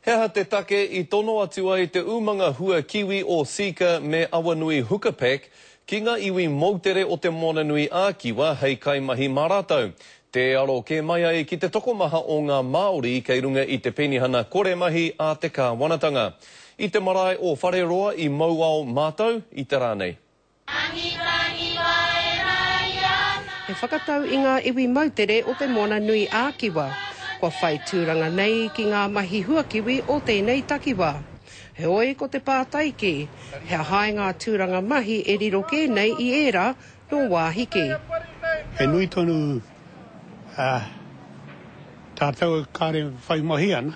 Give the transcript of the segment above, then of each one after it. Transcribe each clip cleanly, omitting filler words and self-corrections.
He aha te take i tono atu ai te umanga hua kiwi o Seeka me Awanui Hooker Pack ki ngā iwi moutere o Te Moananui ā-Kiwa hei kaimahi mā rātou? Tē aro kē mai ai ki te tokomaha o ngā Māori kei runga i te penihana kore mahi a te kāwanatanga. I te marae o Whareroa i Mauao mātou i te rā nei. He whakatau i ngā iwi moutere o Te Moana Nui ā Kiwa, kua whai tūranga nei ki ngā mahi huakiwi o tēnei takiwā. Heoi ko te pātai kē, he aha ai ngā tūranga mahi e riro kē nei i ērā nō wāhi kē? He nui tonu tātou e kāre whai mahi ana,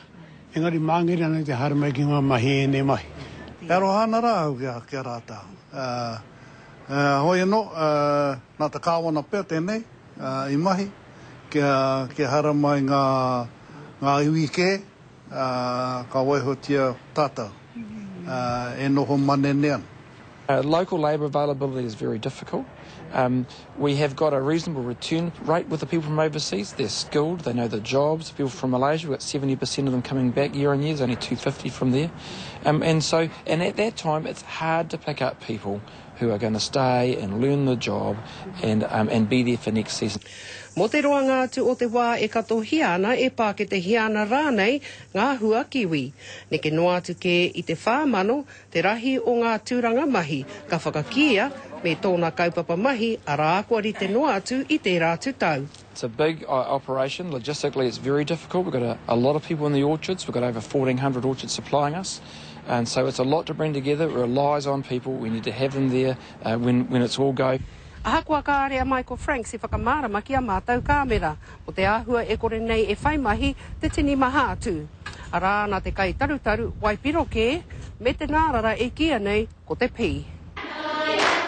engari māngere ana te haere mai ki ngā mahi ēnei mahi. E aroha ana rā au ki a rātou. Hoi anō, nā te Kāwana pea tēnei i mahi, kia haramai ngā iwi kē, ka waihotia tātou e noho manene ana. Local labour availability is very difficult. We have got a reasonable return rate with the people from overseas. They're skilled, they know the jobs. The people from Malaysia, we've got 70% of them coming back year on year. There's only 250 from there. Um, and so, and at that time, it's hard to pick up people who are going to stay and learn the job and, um, and be there for next season. Mō te roanga atu o te wā e katohia ana, e pāketehia ana rānei ngā hua kiwi. Neke noa atu kē i te 4,000 Te rahi o ngā tūranga mahi ka whakakīia me tōna kaupapa mahi, arā, kua rite noa atu i tērā atu tau. It's a big operation, logistically it's very difficult, we've got a, a lot of people in the orchards, we've got over 1400 orchards supplying us, and so it's a lot to bring together, it relies on people, we need to have them there uh, when, when it's all go. Ahakoa kāre a Michael Franks i whakamārama ki a mātou kāmera mō te āhua e kore nei e whai mahi te tini maha atu. Arā nā te kaitarutaru waipiro kē me te ngārara e kīia nei ko te pī.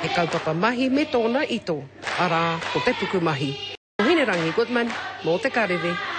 He kaupapa mahi me tōna ito, arā, ko te pukumahi. Ko Hinerangi Goodman, mō Te Karere.